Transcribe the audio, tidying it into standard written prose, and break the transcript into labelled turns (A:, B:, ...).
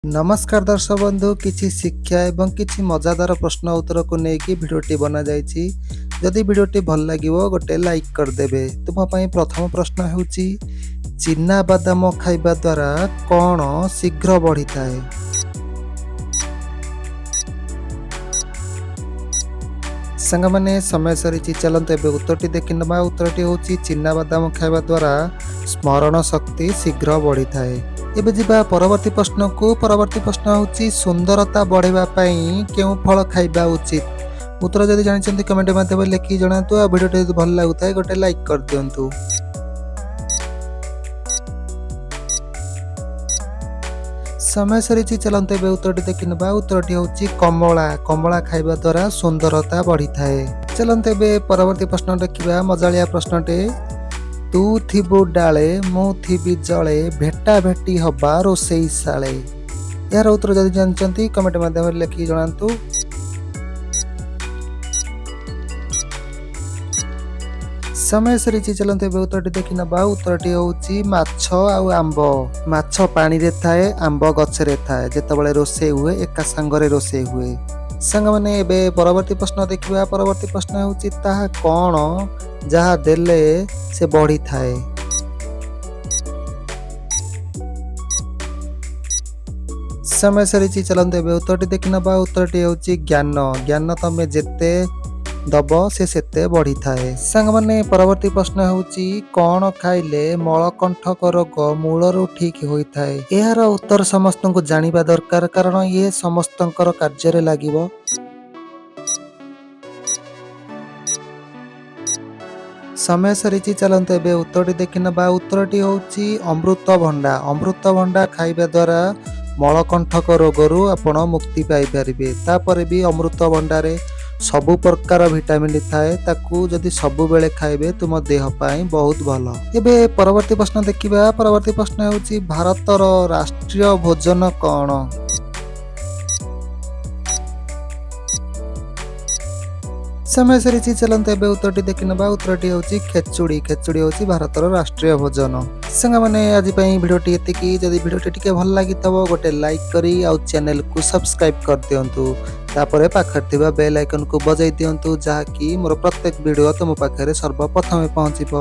A: ନମସ୍କାର ଦର୍ଶକ ବନ୍ଧୁ, କିଛି ଶିକ୍ଷା ଏବଂ କିଛି ମଜାଦାର ପ୍ରଶ୍ନ ଉତ୍ତରକୁ ନେଇକି ଭିଡ଼ିଓଟି ବନାଯାଇଛି। ଯଦି ଭିଡ଼ିଓଟି ଭଲ ଲାଗିବ, ଗୋଟେ ଲାଇକ୍ କରିଦେବେ। ତୁମ ପାଇଁ ପ୍ରଥମ ପ୍ରଶ୍ନ ହେଉଛି, ଚିନା ବାଦାମ ଖାଇବା ଦ୍ୱାରା କ'ଣ ଶୀଘ୍ର ବଢ଼ିଥାଏ? ସାଙ୍ଗମାନେ, ସମୟ ସରିଛି। ଚାଲନ୍ତୁ ଏବେ ଉତ୍ତରଟି ଦେଖିନେବା। ଉତ୍ତରଟି ହେଉଛି, ଚିନା ବାଦାମ ଖାଇବା ଦ୍ୱାରା ସ୍ମରଣ ଶକ୍ତି ଶୀଘ୍ର ବଢ଼ିଥାଏ। ଏବେ ଯିବା ପରବର୍ତ୍ତୀ ପ୍ରଶ୍ନକୁ। ପରବର୍ତ୍ତୀ ପ୍ରଶ୍ନ ହେଉଛି, ସୁନ୍ଦରତା ବଢ଼ାଇବା ପାଇଁ କେଉଁ ଫଳ ଖାଇବା ଉଚିତ? ଉତ୍ତର ଯଦି ଜାଣିଛନ୍ତି, କମେଣ୍ଟ ମାଧ୍ୟମରେ ଲେଖିକି ଜଣାନ୍ତୁ। ଆଉ ଭିଡ଼ିଓଟି ଯଦି ଭଲ ଲାଗୁଥାଏ, ଗୋଟେ ଲାଇକ୍ କରିଦିଅନ୍ତୁ। ସମୟ ସରିଛି। ଚାଲନ୍ତୁ ଏବେ ଉତ୍ତରଟି ଦେଖିନେବା। ଉତ୍ତରଟି ହେଉଛି କମଳା। କମଳା ଖାଇବା ଦ୍ୱାରା ସୁନ୍ଦରତା ବଢ଼ିଥାଏ। ଚାଲନ୍ତୁ ଏବେ ପରବର୍ତ୍ତୀ ପ୍ରଶ୍ନ ଦେଖିବା, ମଜାଳିଆ ପ୍ରଶ୍ନଟେ। ତୁ ଥିବୁ ଡାଳେ, ମୁଁ ଥିବି ଜଳେ, ଭେଟା ଭେଟି ହବା ରୋଷେଇ ଶାଳେ। ଏହାର ଉତ୍ତର ଯଦି ଜାଣିଛନ୍ତି, କମେଣ୍ଟ ମାଧ୍ୟମରେ ଲେଖିକି ଜଣାନ୍ତୁ। ସମୟ ସରିଛି। ଚାଲନ୍ତୁ ଏବେ ଉତ୍ତରଟି ଦେଖିନେବା। ଉତ୍ତରଟି ହେଉଛି ମାଛ ଆଉ ଆମ୍ବ। ମାଛ ପାଣିରେ ଥାଏ, ଆମ୍ବ ଗଛରେ ଥାଏ। ଯେତେବେଳେ ରୋଷେଇ ହୁଏ, ଏକା ସାଙ୍ଗରେ ରୋଷେଇ ହୁଏ। ସାଙ୍ଗମାନେ, ଏବେ ପରବର୍ତ୍ତୀ ପ୍ରଶ୍ନ ଦେଖିବା। ପରବର୍ତ୍ତୀ ପ୍ରଶ୍ନ ହେଉଛି, ତାହା କ'ଣ ଯାହା ଦେଲେ ସେ ବଢ଼ିଥାଏ? ସମୟ ସରିଛି। ଚାଲନ୍ତୁ ଏବେ ଉତ୍ତରଟି ଦେଖିନେବା। ଉତ୍ତରଟି ହେଉଛି ଜ୍ଞାନ। ଜ୍ଞାନ ତମେ ଯେତେ ଦବ, ସେ ସେତେ ବଢ଼ିଥାଏ। ସାଙ୍ଗମାନେ, ପରବର୍ତ୍ତୀ ପ୍ରଶ୍ନ ହେଉଛି, କ'ଣ ଖାଇଲେ ମଳକଣ୍ଠକ ରୋଗ ମୂଳରୁ ଠିକ୍ ହୋଇଥାଏ? ଏହାର ଉତ୍ତର ସମସ୍ତଙ୍କୁ ଜାଣିବା ଦରକାର, କାରଣ ଇଏ ସମସ୍ତଙ୍କର କାର୍ଯ୍ୟରେ ଲାଗିବ। ସମୟ ସରିଛି। ଚାଲନ୍ତୁ ଏବେ ଉତ୍ତରଟି ଦେଖିନେବା। ଉତ୍ତରଟି ହେଉଛି ଅମୃତଭଣ୍ଡା। ଅମୃତଭଣ୍ଡା ଖାଇବା ଦ୍ୱାରା ମଳକଣ୍ଠକ ରୋଗରୁ ଆପଣ ମୁକ୍ତି ପାଇପାରିବେ। ତାପରେ ବି ଅମୃତଭଣ୍ଡାରେ ସବୁ ପ୍ରକାର ଭିଟାମିନ୍ ଥାଏ। ତାକୁ ଯଦି ସବୁବେଳେ ଖାଇବେ, ତୁମ ଦେହ ପାଇଁ ବହୁତ ଭଲ। ଏବେ ପରବର୍ତ୍ତୀ ପ୍ରଶ୍ନ ଦେଖିବା। ପରବର୍ତ୍ତୀ ପ୍ରଶ୍ନ ହେଉଛି, ଭାରତର ରାଷ୍ଟ୍ରୀୟ ଭୋଜନ କ'ଣ? ସମୟ ସରିଛି। ଚାଲନ୍ତୁ ଏବେ ଉତ୍ତରଟି ଦେଖିନେବା। ଉତ୍ତରଟି ହେଉଛି ଖେଚୁଡ଼ି। ଖେଚୁଡ଼ି ହେଉଛି ଭାରତର ରାଷ୍ଟ୍ରୀୟ ଭୋଜନ। ସାଙ୍ଗମାନେ, ଆଜି ପାଇଁ ଭିଡ଼ିଓଟି ଏତିକି। ଯଦି ଭିଡ଼ିଓଟି ଟିକେ ଭଲ ଲାଗିଥିବ, ଗୋଟେ ଲାଇକ୍ କରି ଆଉ ଚ୍ୟାନେଲକୁ ସବସ୍କ୍ରାଇବ୍ କରିଦିଅନ୍ତୁ। ତାପରେ ପାଖରେ ଥିବା ବେଲ୍ ଆଇକନ୍କୁ ବଜାଇ ଦିଅନ୍ତୁ, ଯାହାକି ମୋର ପ୍ରତ୍ୟେକ ଭିଡ଼ିଓ ତୁମ ପାଖରେ ସର୍ବପ୍ରଥମେ ପହଞ୍ଚିବ।